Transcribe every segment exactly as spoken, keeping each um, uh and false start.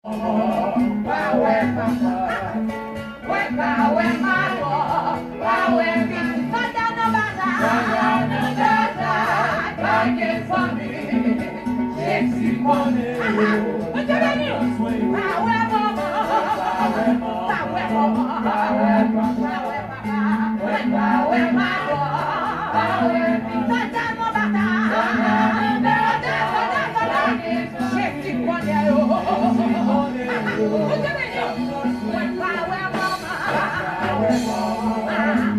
Pa wè papa, mwen pa wè madan, pa wè pitit. Sòlda nan batay, sòlda nan batay, pa gen fanmi. Jezi konnen yo. Bondye beni w. Pa wè manman, pa wè manman, pa wè papa, pa wè papa, mwen pa wè madan, pa wè pitit. Sòlda nan batay, sòlda, sòlda, sòlda. Jezi konnen yo. Bondye beni w. Mwen pa wè manman. Pa wè manman.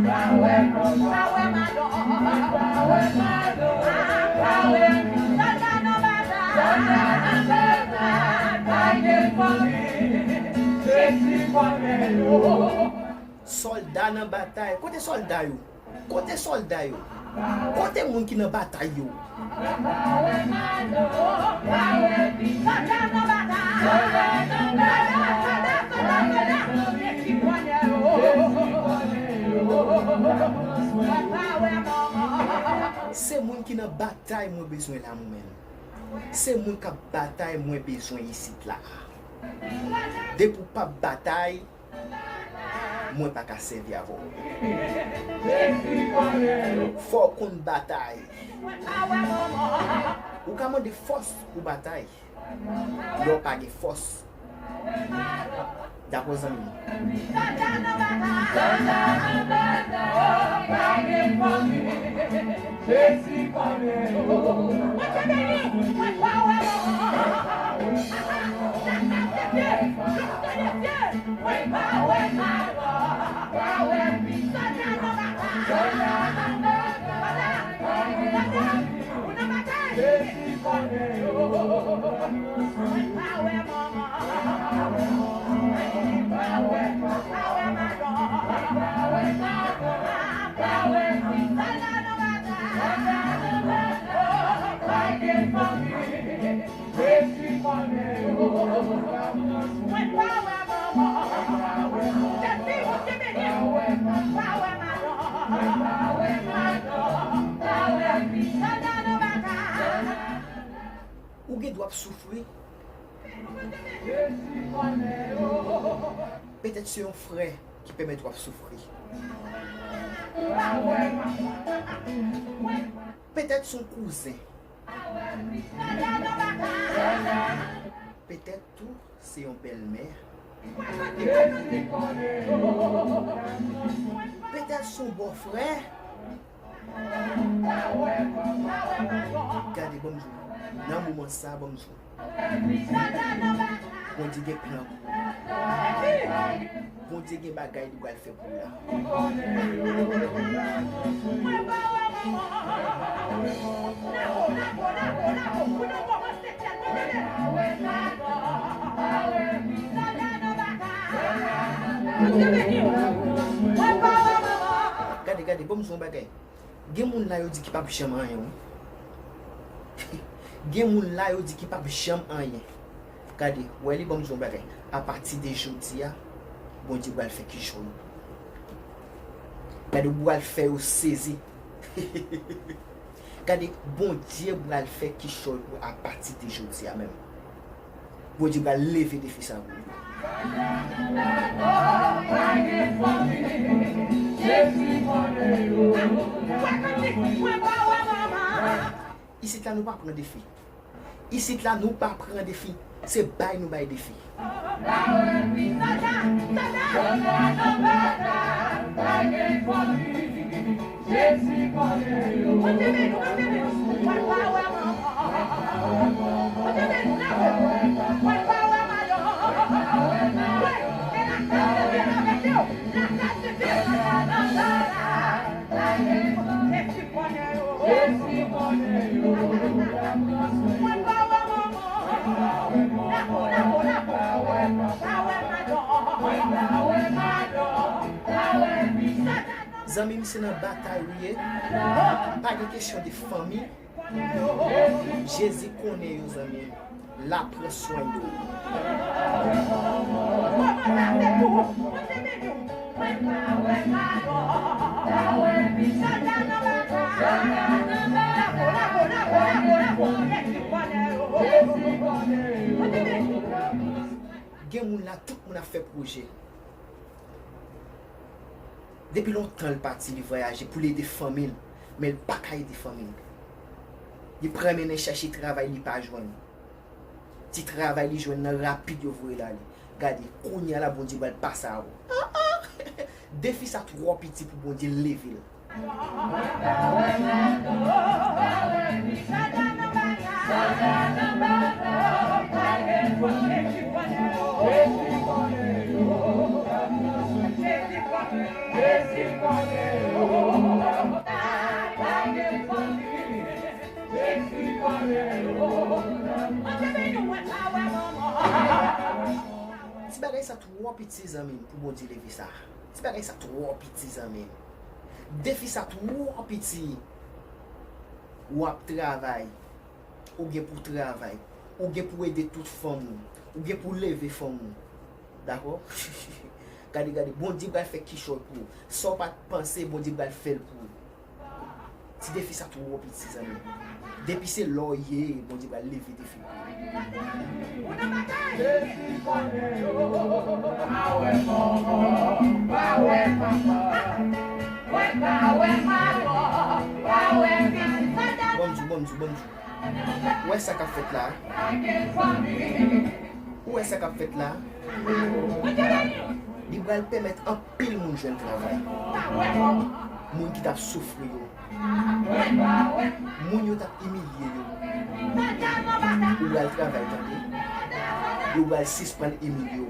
Pa wè manman. Pa wè madan. Pa wè madan. Pa wè. Sòlda nan batay. Sòlda nan batay. Pa gen fanmi. Jezi konnen yo. Sòlda nan batay. Kote sòlda yo? Kote sòlda yo? Kote moun ki nan batay yo? Se moun ki nan batay mwen bezwen la, mwen menm. Se moun k ap batay mwen bezwen isit la. Depi w p ap batay, mwen pa ka sèvi avè w. Fò w konn batay. Ou ka mande fòs pou batay. Lè w pa gen fòs. Dakò, zanmi m? Mwen pa wè manman. Jezi, Bondye beni m. Pa wè madan. Pa wè madan. Pa wè sòlda nan batay. Ou gen dwa ap soufri. Petèt se yon frè ki pèmèt w ap soufri. Petèt se yon kouzen. Petèt tou, se yon bèlmè. Petèt se yon bòfrè. Gade, ban m di w. Nan moman sa, ban m di w. Bondye gen plan pou ou. Bondye gen bagay li pral fè pou ou la. Gade, gade, ban m di w yon bagay. Gen moun la yo di ki p ap janm anyen, wi. Gen moun la yo di ki p ap janm anyen. Gade, wè li, ban m di w yon bagay. Apati de jodi a, Bondye pral fè kichòy. Gade, ou pral fè yo sezi. Gade, Bondye pral fè kichòy pou apati de jodi a menm. Bondye pral leve defi sa pou ou. Isit la, nou pa pran defi. Isit la, nou pa pran defi. Se bay nou bay defi. Zanmi m, se nan batay ou ye. Pa gen kesyon de fanmi. Jezi konnen yo, zanmi m. L ap pran swen yo. Gen moun la, tout moun ap fè pwojè. Depi lontan l pati, li vwayaje pou l ede fanmi l, men l pa ka ede fanmi l. Li pran mennen chèche travay, li pa jwenn. Ti travay li jwenn nan rapid, yo voye l ale. Gade, kounye a la, Bondye pral pase avè w. Ah, ah! Defi sa twò piti pou Bondye leve l. Ti bagay sa twò piti, zanmi m, pou Bondye leve sa. Ti bagay sa twò piti, zanmi m. Defi sa twò piti. W ap travay. Ou gen pou travay. Ou gen pou ede tout fanmi w. Ou gen pou leve fanmi w. Dakò? Gade, gade, Bondye pral fè kichòy pou ou. Sa w pa t panse, Bondye pral fè l pou ou. Ti defi sa twò piti, zanmi. Depi se lè w ye, Bondye pral leve defi pou ou. Bon Dye, bon Dye, bon Dye. Ou wè sa k ap fèt la? Ou wè sa k ap fèt la? Li pral pèmèt anpil moun jwenn travay. Moun ki t ap soufri yo. Moun yo t ap imilye yo. Ou pral travay, tande. Yo pral sispann imilye w.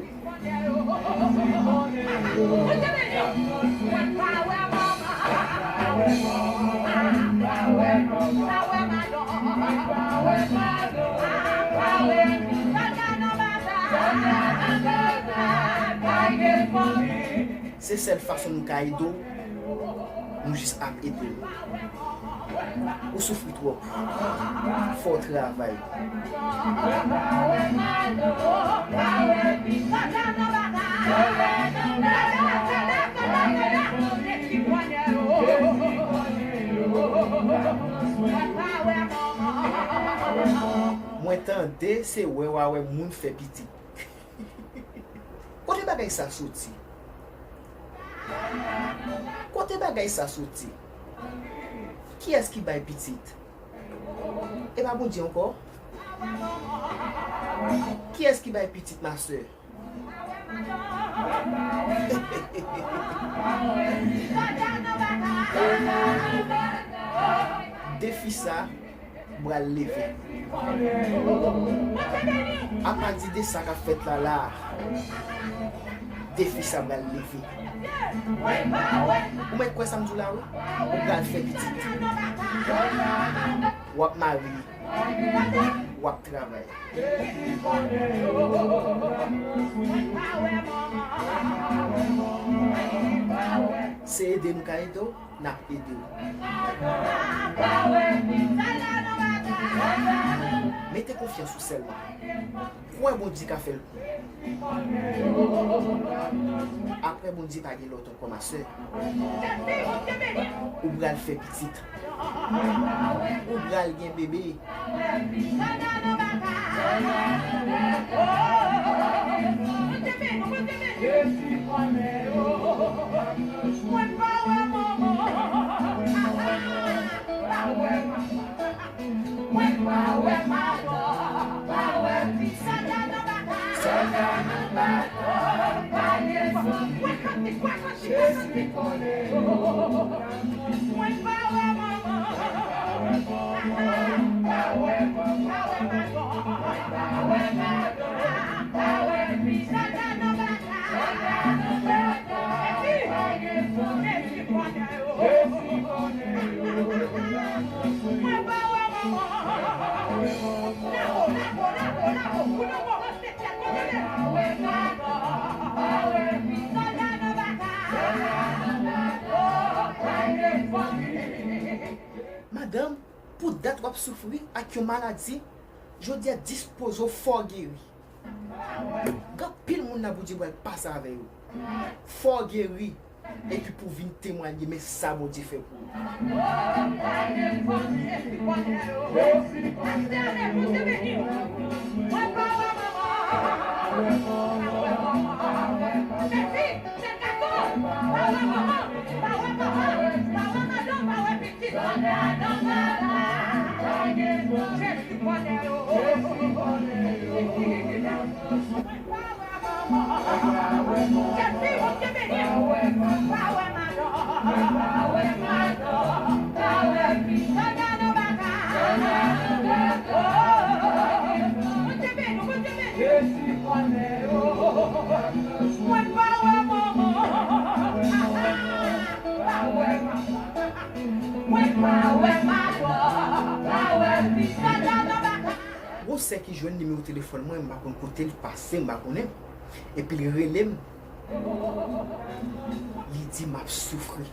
Se sèl fason nou ka ede w, nou jis ap ede w. Ou soufri twòp. Fò w travay. Mwen tande se wè w a wè moun fè pitit. Kote bagay sa soti? Kote bagay sa soti? Kiyès ki bay pitit? E pa Bondye ankò? Kiyès ki bay pitit, ma sè? Defi sa pral leve. Apati de sa k ap fèt la la, defi sa pral leve. Ou mèt kwè sa m di w la, wi. Ou pral fè pitit. W ap marye. W ap travay. Se ede nou ka ede w, n ap ede w. Mete konfyans ou sèlman. Kwè Bondye ka fè l pou ou. Apre Bondye pa gen lòt ankò, ma sè. Ou pral fè pitit. Ou pral gen bebe. Madanm, pou dat w ap soufri ak yon maladi, jodi a dispoze w fò w geri. Gen anpil moun nan Bondye pral pase avè yo. Fò w geri, epi pou w vin temwaye men sa Bondye fè pou ou. Pastè, Bondye beni w. Mwen pa wè manman. Gon sè ki jwenn nimewo telefòn mwen, m pa konn kote l pase, m pa konnen. Epi l rele m, li di m ap soufri.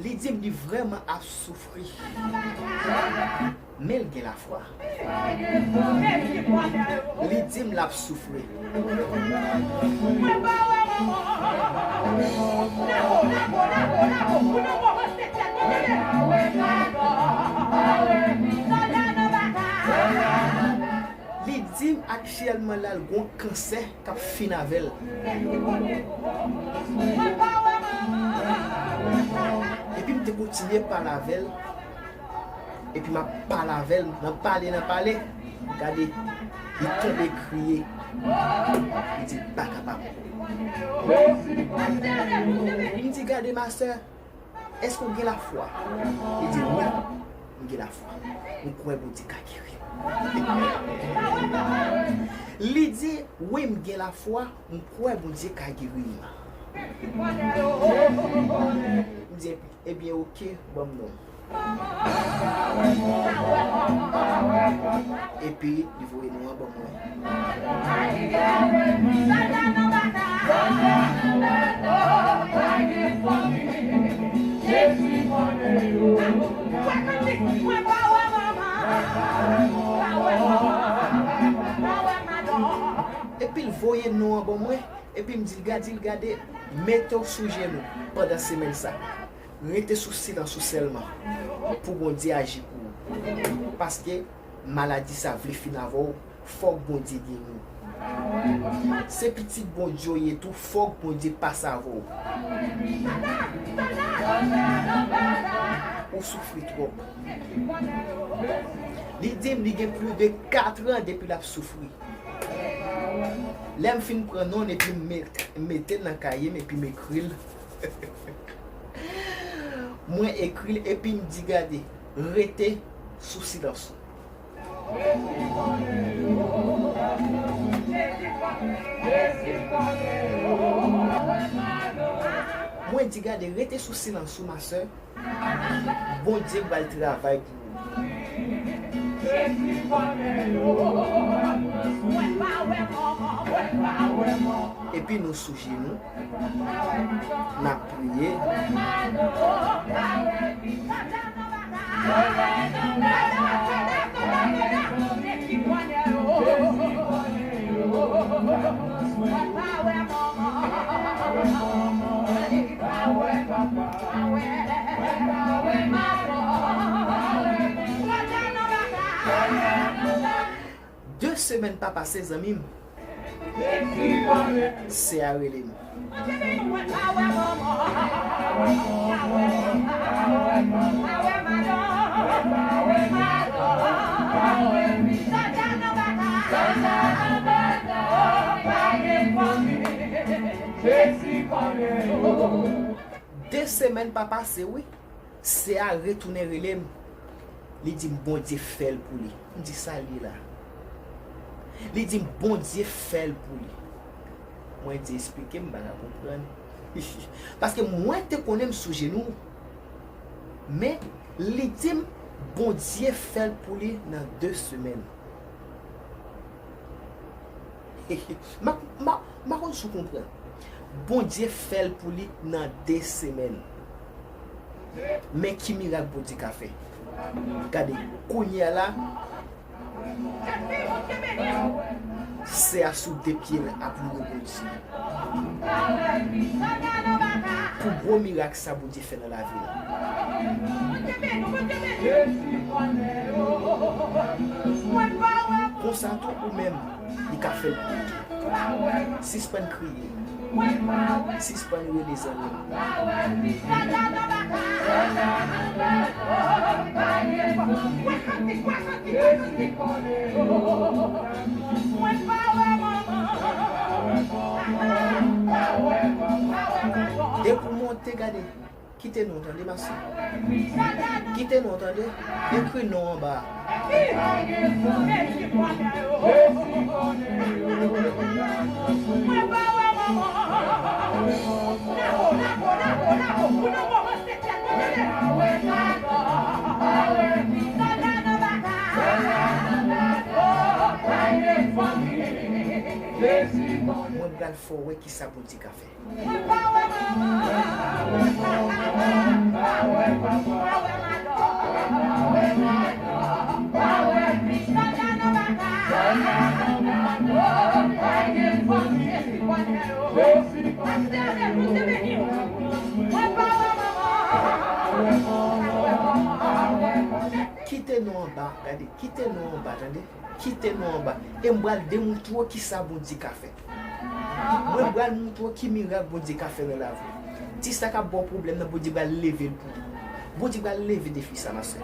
Li di m li vrèman ap soufri. Men l gen lafwa. Li di m l ap soufri. Li di m aktyèlman la l gon kansè k ap fin avè l. Epi m te kontinye pale avè l. Epi m ap pale avè l, nan pale, nan pale. Gade, li tonbe kriye. Li di l pa kapab. M di, gade, ma sè, èske w gen lafwa? Li di, wi, m gen lafwa. M kwè Bondye ka geri m. Li di, wi, m gen lafwa, m kwè Bondye ka geri m. M di, ebyen, oke, ban m non. Epi, li voye non an ban mwen. Epi, l voye non an ban mwen. Epi m di l, gade, di l, gade, mete w sou jenou pandan semèn sa. Rete sou silans ou sèlman pou Bondye aji pou ou. Paske maladi sa vle fin avè w, fòk Bondye geri w. Se pitit Bondye w ye tou, fòk Bondye pase avè w. Ou soufri twòp. Li di m li gen plis de kat an depi l ap soufri. Lè m fin pran non l epi m met, m mete l nan kaye m epi m ekri l. Mwen ekri l epi m di, gade, rete sou silans ou. Mwen di, gade, rete sou silans ou, ma sè. Bondye pral travay pou ou. Epi nou sou jenou, n ap priye. De semèn pa pase, zanmi m, sè a rele m. De semèn pa pase, wi. Sè a retounen rele m. Li di m Bondye fè l pou li. M di, sa l ye la? Li di m Bondye fè l pou li. Mwen di, eksplike m, m pa ka konprann. Paske mwen te konnen m sou jenou. Men, li di m Bondye fè l pou li nan de semèn. M pa, m pa, m pa konn si w konprann. Bondye fè l pou li nan de semèn. Men ki mirak Bondye ka fè. Gade, kounye a la, sè a sou de pye l ap louwe Bondye. Pou gwo mirak sa Bondye fè nan lavi l. Gon Sa tou ou menm, li ka fè l pou ou tou. Sispann kriye. Sispann rele zanmi w. Depi w monte, gade. Kite non, tande, masè. Kite non, tande. Ekri non anba. Mwen pral fè w wè kisa Bondye ka fè. Kite non anba, gade, kite non anba, tande. Kite non anba. E m pral demontre w kisa Bondye ka fè. Mwen pral montre w ki mirak Bondye ka fè nan lavi w. Ti sa k ap ba w pwoblèm nan, Bondye pral leve l pou ou. Bondye pral leve defi sa, masè.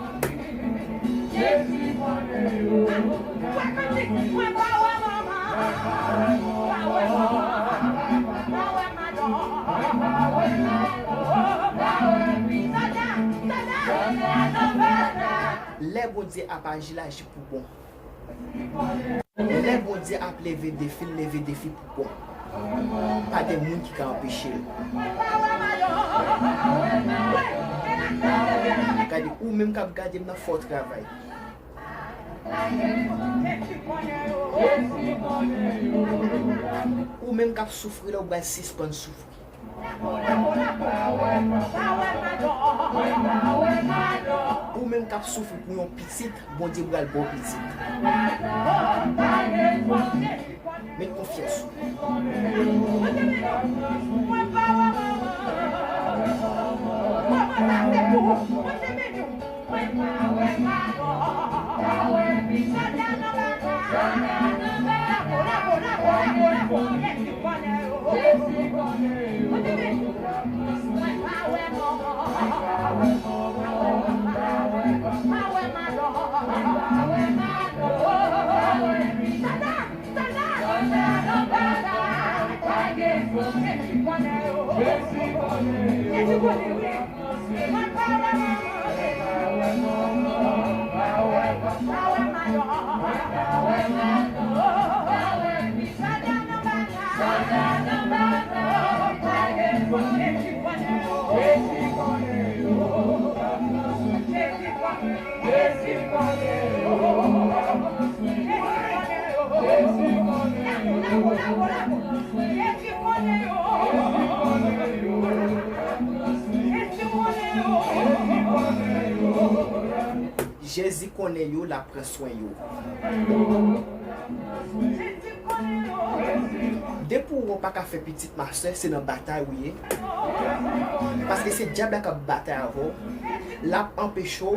Lè Bondye ap aji, l aji pou bon. Lè Bondye ap leve defi, l leve defi pou bon. Pa gen moun ki ka anpeche l. Gade, ou menm k ap gade m nan, fò w travay. Ou menm k ap soufri la, ou pral sispann soufri. Ou menm k ap soufri pou yon pitit, Bondye pral ba w pitit. Met konfyans ou. Jezi konnen yo, l ap pran swen yo. Depi w wè w pa ka fè pitit, masè, se nan batay ou ye. Paske se dyab la k ap batay avè w. L ap anpeche w.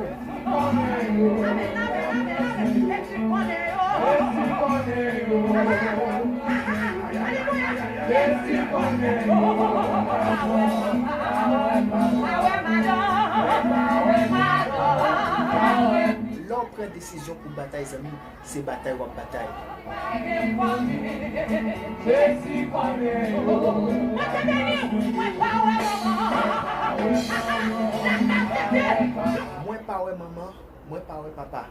Lè w pran desizyon pou batay, zanmi, se batay w ap batay. Mwen pa wè manman, mwen pa wè papa.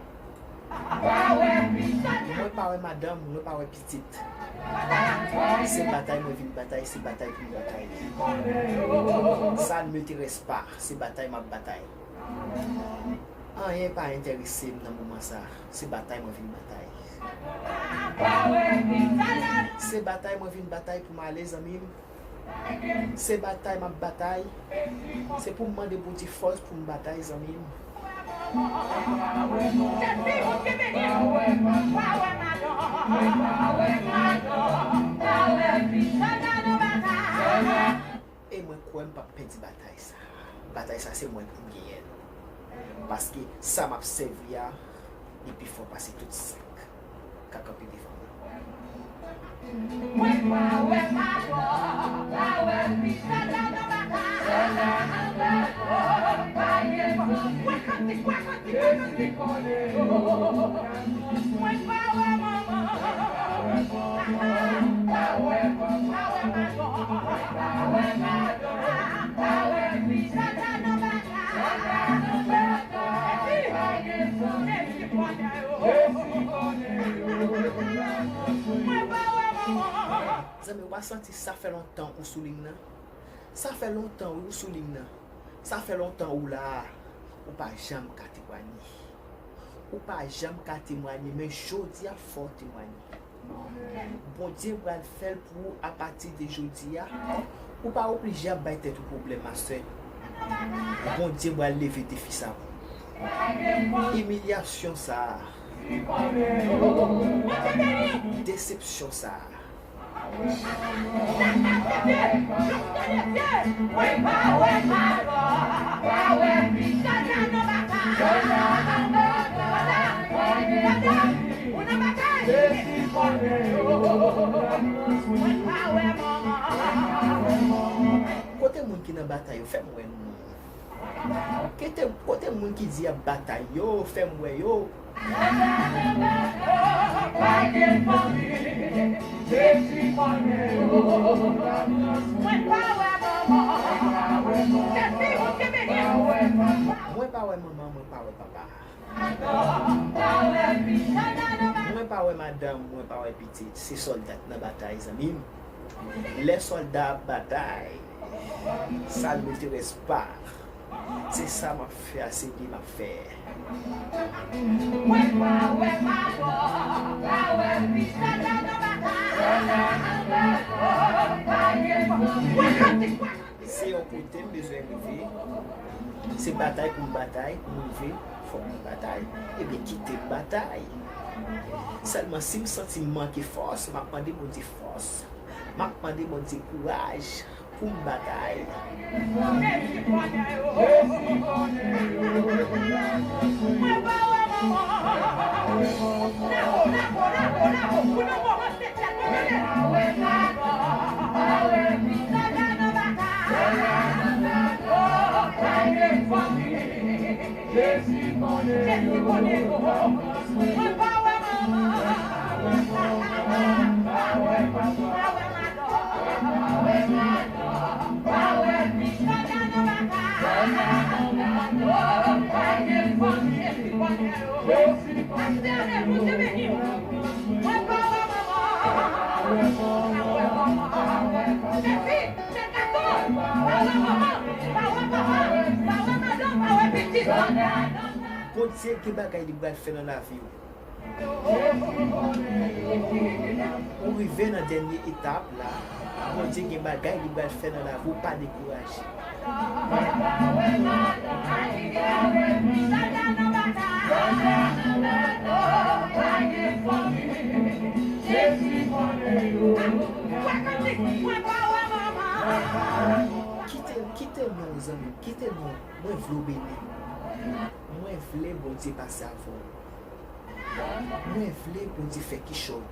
Mwen pa wè madanm, mwen pa wè pitit. Se batay mwen vin batay, se batay pou m batay. Ça ne m'intéresse pas, se batay m ap batay. Anyen pa enterese m nan moman sa. Se batay mwen vin batay. Se batay mwen vin batay pou m ale, zanmi m. Se batay m ap batay. Se pou m mande Bondye fòs pou m batay, zanmi m. E mwen kwè m p ap pèdi batay sa. Batay sa se mwen pou m genyen l. Paske sa m ap sèvi a, li pi fò pase tout senk. ka kanpe devan mwen. Mwen pa wè Mago, pa wè Pisana nan batay. Mwen pa wè manman, pa wè, pa wè Mago, pa wè Mago, pa wè Pisana nan batay. Zanmi, w pa santi sa fè lontan ou sou liy nan? Sa fè lontan wi ou sou liy nan. Sa fè lontan ou la a. Ou pa janm ka temwanye. Ou pa janm ka temwanye, men jodi a fò w temwanye. Bondye pral fè l pou ou apati de jodi a. Ou pa oblije ap bay tèt ou pwoblèm, ma sè. Bondye pral leve defi sa pou ou. Imilyasyon sa a. Desepsyon sa a. Kote moun ki nan batay yo, fè m wè nou. Kote, kote moun ki di y ap batay yo, fè m wè yo. Mwen pa wè manman. Sèvi Bondye beni. Mwen pa wè manman, mwen pa wè papa. Mwen pa wè madanm, mwen pa wè pitit. Se sòlda k nan batay, zanmi m. Lè sòlda ap batay, sa l meterès pa. Se sa m ap fè a, se li m ap fè. Mwen pa wè Mago, pa wè Pisana nan batay. Se yon kote m bezwen rive. Se batay pou m batay, pou m rive, fòk m batay. Ebyen, kite m batay. Sèlman, si m santi m manke fòs, m ap mande Bondye fòs. M ap mande Bondye kouraj pou m batay. Jezi konnen yo. Mwen pa wè manman. Pa wè papa. Pa wè madanm. Pa wè madanm. Pa wè pitit. Pa gen fanmi. Jezi konnen yo. Pastè Anèl, Bondye beni w. Mwen pa wè manman. Pa wè manman. Jezi. Bondye gen bagay li pral fè nan lavi w. Ou rive nan dènye etap la, Bondye gen bagay li pral fè nan lavi w, pa dekouraje. Kite, kite non, zanmi m, kite non. Mwen vle w beni. Mwen vle Bondye pase avè w. Mwen vle Bondye fè kichòy.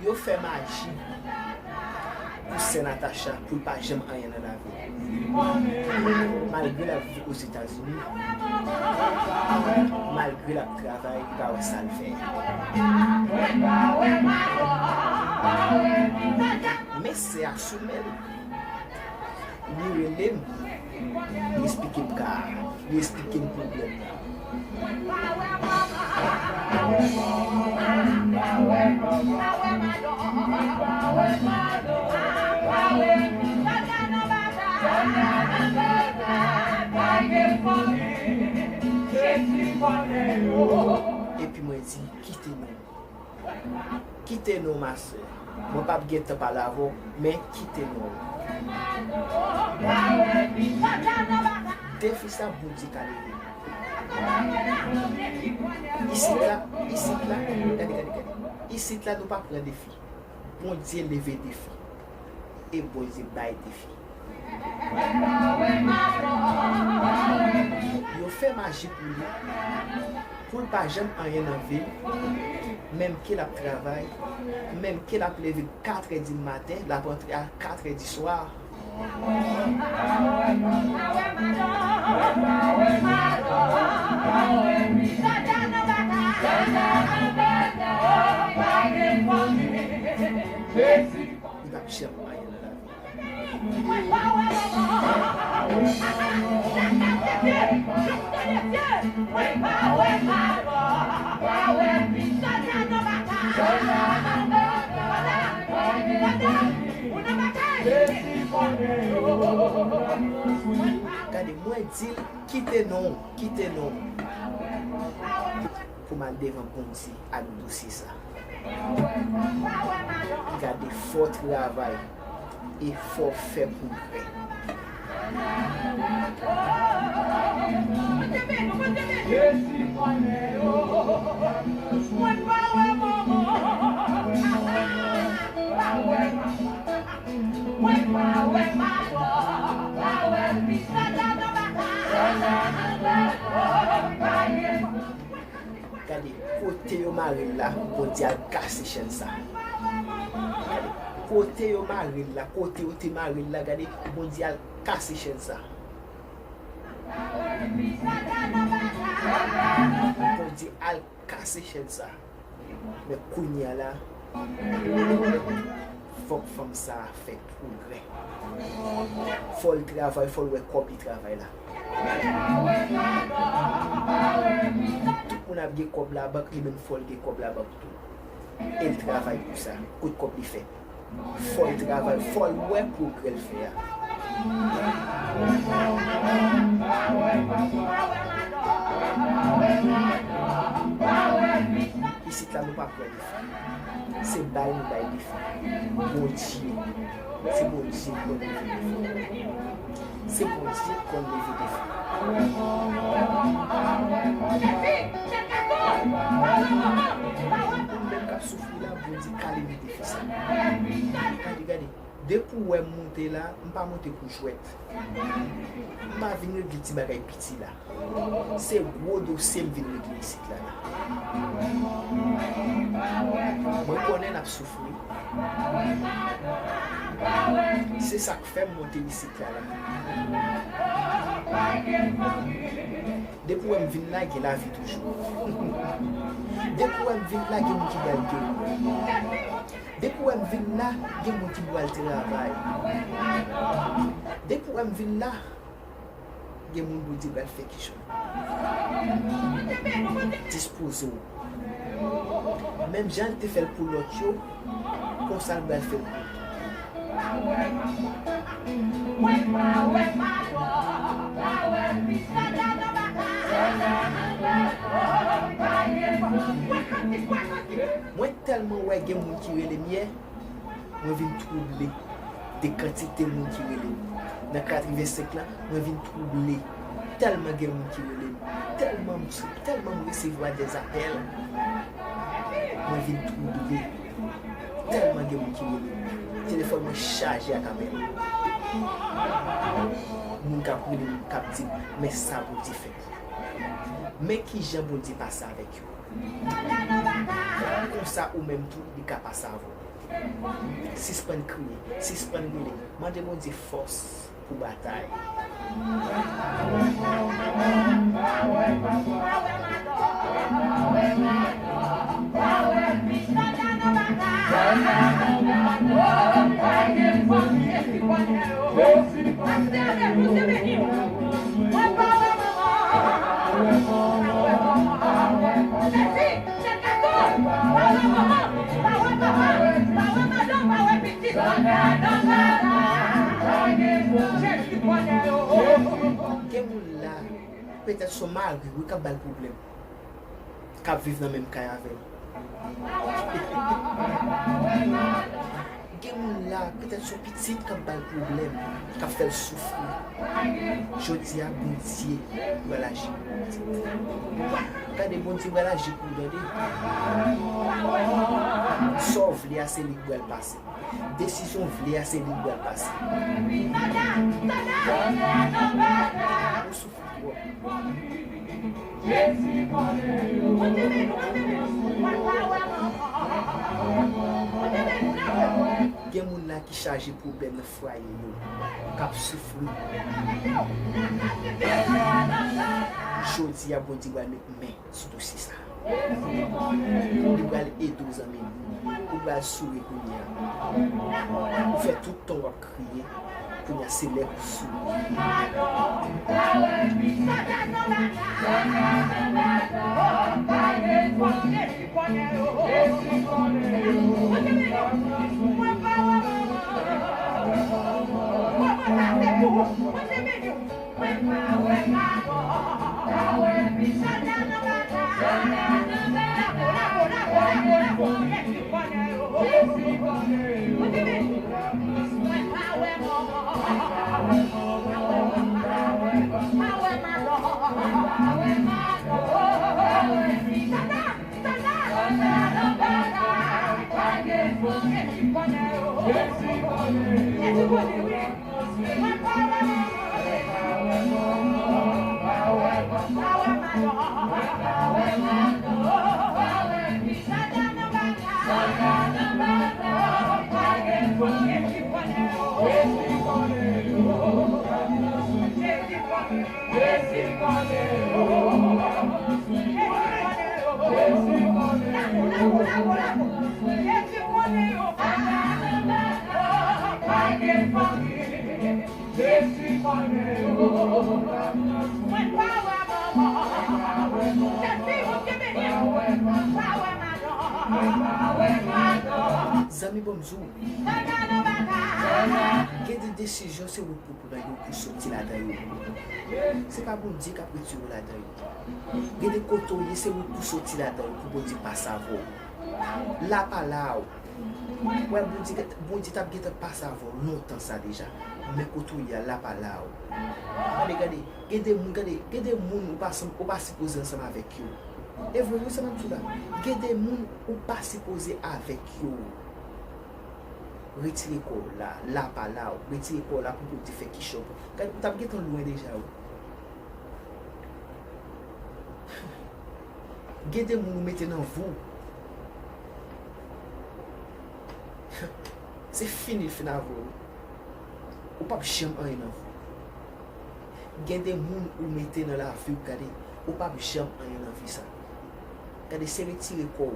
Yo fè maji pou sè Natacha pou l pa janm anyen nan lavi l. Malgre l ap viv Ozetazini, malgre l ap travay, li pa wè sa l fè. Men sè a sou men l. Li rele m, li esplike m ka a, li esplike m pwoblèm nan. Epi mwen di, kite non. Kite non, ma sè. Mwen p ap gen tan pale avè w, men kite non. Defi sa, Bondye ka leve. Isit la, isit la, gade, gade, gade. Isit la, nou pa pran defi. Bondye leve defi. E Bondye bay defi. aji pou li, pou l pa janm anyen nan vi l, menm ke l ap travay, menm ke l ap leve katrè di maten, l ap antre a katrè di swa. Li p ap janm anyen nan lavi. Gade, mwen di l, kite non, kite non. Pou m al devan Bondye ak dosye sa. Gade, fò w travay e fò w fè pwogrè. Gade, kote yo mare l la, Bondye al kase chèn sa. Gade, kote yo mare l la, kote yo te mare l la, gade, Bondye al kase chèn sa. Bondye al kase chèn sa. Men kounye a la, fòk fanm sa a fè pwogrè. Fò l travay, fò l wè kòb li travay la. Tout moun ap gen kòb labank, li menm fò l gen kòb labank tou. E l travay pou sa. Kot kòb li fèt? Fò l travay, fò l wè pwogrè l fè a. Isit la, nou pa pran defi. Se bay nou bay defi. Bondye. Se Bondye ki konn leve defi. Se Bondye ki konn leve defi. Moun menm k ap soufri la, Bondye ka leve defi sa. Gade, gade. Depi w wè m monte la, m pa monte pou jwèt. M pa vin regle ti bagay piti la. Se gwo dosye m vin regle isit la. Mwen konnen n ap soufri. Se sa k fè m monte isit la la. Depi w wè m vin la, gen lavi toujou. Depi w wè m vin la, gen moun ki pral geri. Depi w wè m vin la, gen moun ki pral travay. Depi w wè m vin la, gen moun Bondye pral fè kijan. Dispoze w. Menm jan l te fè l pou lòt yo, konsa l pral fè l pou ou. Mwen tèlman wè gen moun ki rele m yè, mwen vin twouble de kantite moun ki rele m. Nan katrevensenk lan, mwen vin twouble tèlman gen moun ki rele m, tèlman m, tèlman m resevwa dèzapèl. Mwen vin twouble tèlman gen moun ki rele m. Telefòn mwen chaje ak apèl. Moun k ap rele m, k ap di m, men sa Bondye fè pou ou. Men kijan Bondye pase avèk yo. Konsa ou menm tou, li ka pase avè w. Sispann kriye, sispann rele. Mande Bondye fòs pou batay. Gen moun la, petèt se yon mari wi k ap ba l pwoblèm, k ap viv nan menm kay avè l. Gen moun la, petèt se yon pitit k ap ba l pwoblèm, k ap fè l soufri. Jodi a, Bondye pral aji pou ou. Gade, Bondye pral aji pou ou, tande. Sa w vle a, se li k pral pase. Desizyon w vle a, se li k pral pase. Ou soufri twòp. Gen moun la ki chaje pwoblèm nan fwaye yo, k ap soufri. Jodi a, Bondye pral met men sou dosye sa. Li pral ede w, zanmi m. Ou pral souri kounye a. Ou fè tout tan w ap kriye. Kounye a se lè pou souri. Zanmi, ban m di w, gen de desizyon se ou ki pou pran yo pou soti ladan yo. Se pa Bondye k ap retire w ladan yo. Gen de kote w ye, se ou pou soti ladan yo pou Bondye pase avè w. La pa la w. Wè, Bondye, Bondye t ap gentan pase avè w lontan sa deja. Men kote w ye a, la pa la w. Gade, gade, gen de moun, gade, gen de moun ou pa sanm-, ou pa sipoze ansanm avèk yo. E vre wi, sa m ap di w la. Gen de moun ou pa sipoze avèk yo. Retire kò w la, la pa la w. Retire kò w la pou Bondye fè kichòy. Gade, ou t ap gentan lwen deja wi. Gen de moun ou mete nan vi w. Se fini l fin avè w. Ou p ap janm anyen nan vi w. Gen de moun ou mete nan lavi w, gade, ou p ap janm anyen nan vi sa. Gade, se retire kò w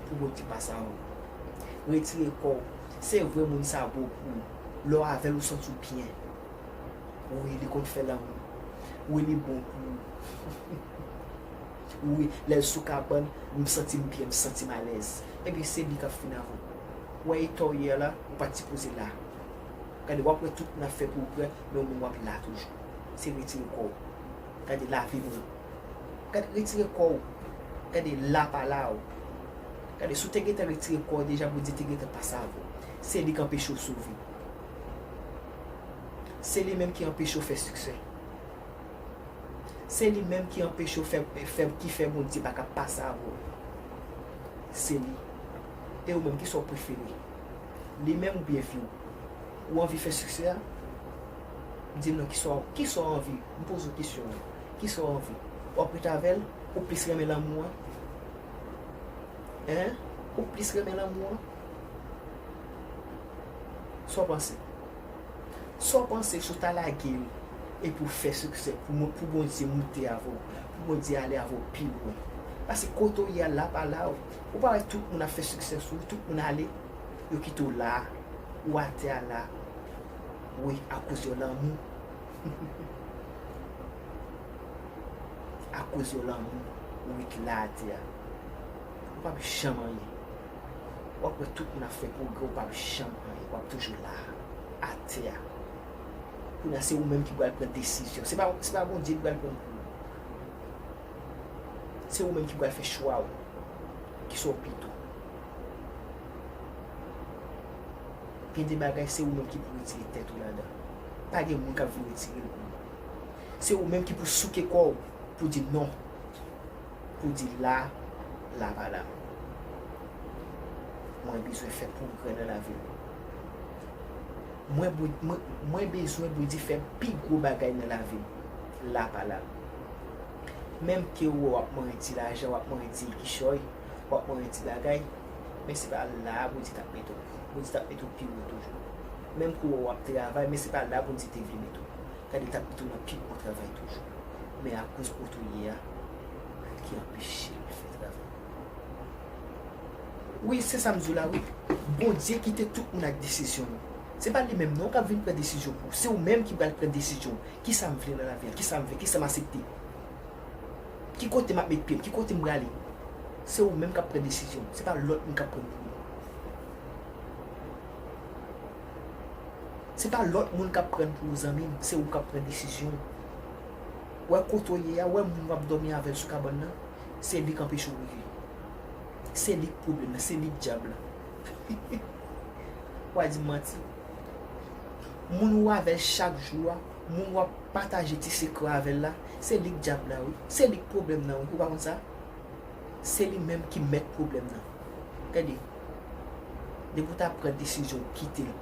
pou Bondye pase avè w. Retire kò w. Se vre moun sa bon pou ou. Lè w avè l, ou santi w byen. Wi, li konn fè lanmou. Wi, li bon pou ou. Wi, lè l sou kabann, m santi m byen, m santi m alèz. Epi se li k ap fin avè w. Ou wè eta w ye a la, ou pa t sipoze la. Gade, w ap wè tout moun ap fè pwogrè, men ou menm w ap la toujou. Se retire kò w. Gade, lavi nou. Gade, retire kò w. Gade, la pa la w. Gade, si w te gentan retire kò w deja, Bondye te gentan pase avè w. Se li k anpeche w sove. Se li menm ki anpeche w fè siksè. Se li menm ki anpeche w fè, fè, ki fè Bondye pa ka pase avè w. Se li. E ou menm, kisa w prefere? Li menm oubyen vi w? Ou anvi fè siksè a? Di m non, kisa w, kisa w anvi? M poze w kesyon an. Kisa w anvi? W ap ret avè l? Ou plis renmen lanmou an? Hein? Ou plis renmen lanmou an? Sa w panse? Sa w panse si w ta lage l epi w fè siksè pou, pou Bondye moute avè w, pou Bondye ale avè w pi lwen? Paske kote w ye a la pa la w. Ou pa wè tout moun ap fè siksè sou ou, tout moun ale, yo kite w la, ou atè a la. Wi, akoz yo lanmou. Akoz yo lanmou, ou ret la atè a. Ou p ap janm anyen. W ap wè tout moun ap fè pwogrè, ou p ap janm anyen. W ap toujou la, atè a. Kounye a, se ou menm ki pral pran desizyon. Se pa, se pa Bondye ki pral pran pou ou. Se ou menm ki pral fè chwa w. Kisa w pito? Gen de bagay, se ou menm ki pou retire tèt ou ladan. Pa gen moun k ap vin retire l pou ou. Se ou menm ki pou souke kò w pou di non. Pou di la, la pa la. Mwen bezwen fè pwogrè nan lavi m. Mwen, mwen, mwen bezwen Bondye fè pi gwo bagay nan lavi m. La pa la. Menm ke w wè w ap manyen ti lajan, w ap manyen ti kichòy, w ap manyen ti bagay, men se pa la a Bondye t ap mete w. Bondye t ap mete w pi wo toujou. Menm ke w wè w ap travay, men se pa la a Bondye te vle mete w. Gade, l t ap mete w nan pi bon travay toujou. Men akoz kote w ye a, ki anpeche l fè travay. Wi, se sa m di w la, wi. Bondye kite tout moun ak desizyon yo. Se pa li menm non k ap vin pran desizyon pou ou. Se ou menm ki pral pran desizyon. Kisa m vle nan lavi a? Kisa m vle? Kisa m aksepte? Ki kote m ap met pye m? Ki kote m prale? Se ou menm k ap pran desizyon. Se pa lòt moun k ap pran pou ou. Se pa lòt moun k ap pran pou ou, zanmi m. Se ou k ap pran desizyon. Wè kote w ye a, wè moun w ap dòmi avè l sou kabann nan, se li k anpeche w rive. Se li k pwoblèm nan, se li k dyab la. W a di m manti. Moun ou avè l chak jou a, moun w ap pataje ti sekrè avè l la, se li k dyab la, wi. Se li k pwoblèm nan, wi. Ou pa konn sa? Se li menm ki mèt pwoblèm nan. Gade, depi w ta pran desizyon w kite l,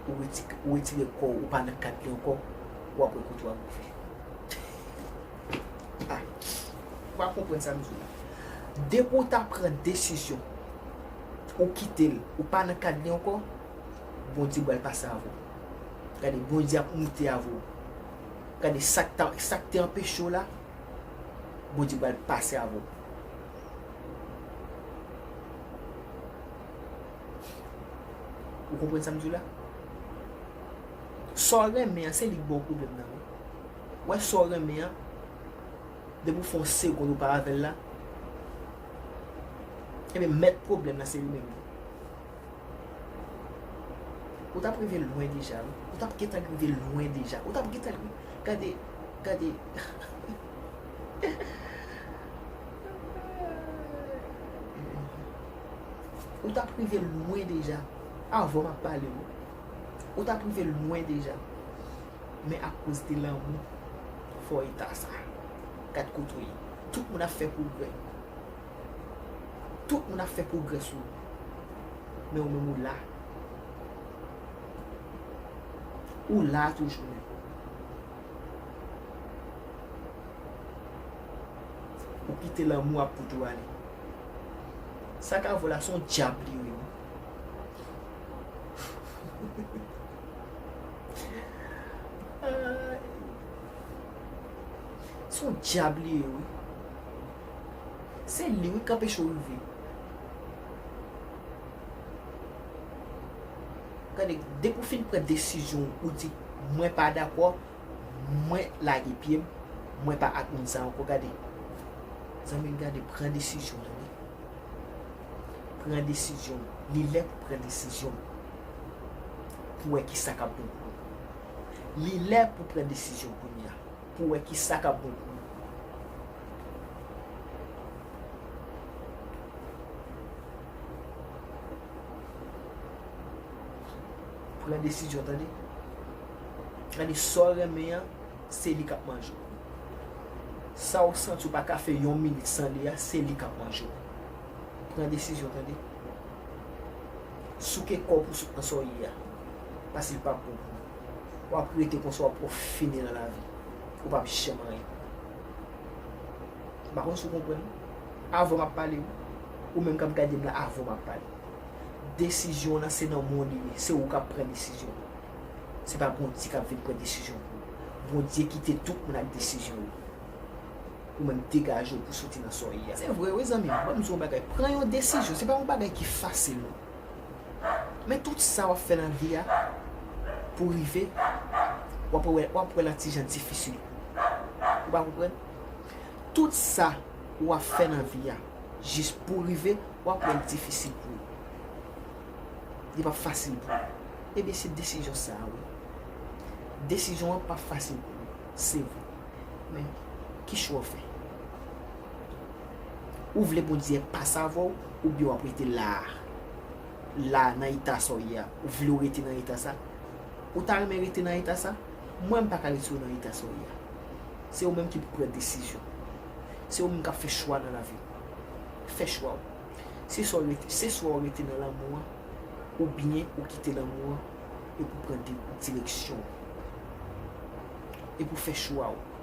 ou reti-, ou retire kò w, ou pa nan kad li ankò, w ap wè kote w ap rive. Ah, ou pa konprann sa m di w la. Depi w ta pran desizyon, ou kite l, ou pa nan kad li ankò, Bondye pral pase avè w. Gade, Bondye ap moute avè w. Gade, sa k ta, sa k te anpeche w la, Bondye pral pase avè w. Ou konprann sa m di w la? Sa w renmen an, se li k ba w pwoblèm nan, wi. Wè sa w renmen an, depi w fè yon segonn ou pa avè l la, ebyen, mèt pwoblèm nan se li menm. Ou t ap rive lwen deja, wi. Ou t ap gentan rive lwen deja. Ou t ap gentan rive. Gade, gade. Ou t ap rive lwen deja. Avan m ap pale, wi. Ou t ap rive lwen deja. Men akoz de lanmou, fè w eta sa. Gad kote w ye. Tout moun ap fè pwogrè. Tout moun ap fè pwogrè sou ou. Men ou menm ou la. Ou la toujou menm. Ou kite lanmou ap pote w ale. Sa k avè w la, se yon dyab li ye, wi. Ay. Se yon dyab li ye, wi. Se li, wi, k anpeche w rive. Gade, depi w fin pran desizyon, ou di, "Mwen pa dakò, mwen lage pye m, mwen pa ak moun sa ankò." Gade, zanmi m, gade, pran desizyon, tande. Pran desizyon. Li lè pou pran desizyon. Pou wè kisa k ap bon pou ou. Li lè pou pran desizyon kounye a. Pou wè kisa k ap bon pou ou. Pran desizyon, tande. Tande, sa w renmen an, se li k ap manje w. Sa w santi w pa ka fè yon minit san li a, se li k ap manje w. Pran desizyon, tande. Souke kò w pou w sot nan sa w ye a. Paske l p ap bon pou ou. W ap rete konsa, w ap pwofine nan lavi. Ou p ap janm anyen. M pa konn si w konprann. Avan m ap pale, wi. Ou menm k ap gade m la, avan m ap pale. Desizyon w lan, se nan men w li ye. Se ou k ap pran desizyon. Se pa Bondye k ap vin pran desizyon pou ou. Bondye kite tout moun ak desizyon yo. Ou menm degaje w pou soti nan sa w ye a. Se vre, wi, zanmi m. Ban m di w yon bagay. Pran yon desizyon. Se pa yon bagay ki fasil, non. Men tout sa w ap fè nan vi a, pou w rive, w ap wè, w ap wè l an ti jan difisil. Ou pa konprann? Tout sa w ap fè nan vi a, jis pou w rive, w ap wè l difisil pou ou. Li p ap fasil pou ou. Ebyen, se desizyon sa a, wi. Desizyon an p ap fasil pou ou, se vre. Men, ki chwa w fè? Ou vle Bondye pase avè w, oubyen w ap rete la a? La a, nan eta sa w ye a, ou vle w rete nan eta sa? Ou ta renmen rete nan eta sa? Mwen, m pa ka retire w nan eta sa w ye a. Se ou menm ki pou pran desizyon. Se ou menm k ap fè chwa nan lavi. Fè chwa w. Se swa w rete, se swa w rete nan lanmou an, oubyen ou kite lanmou an, epi w pran di-, direksyon w. Epi w fè chwa w.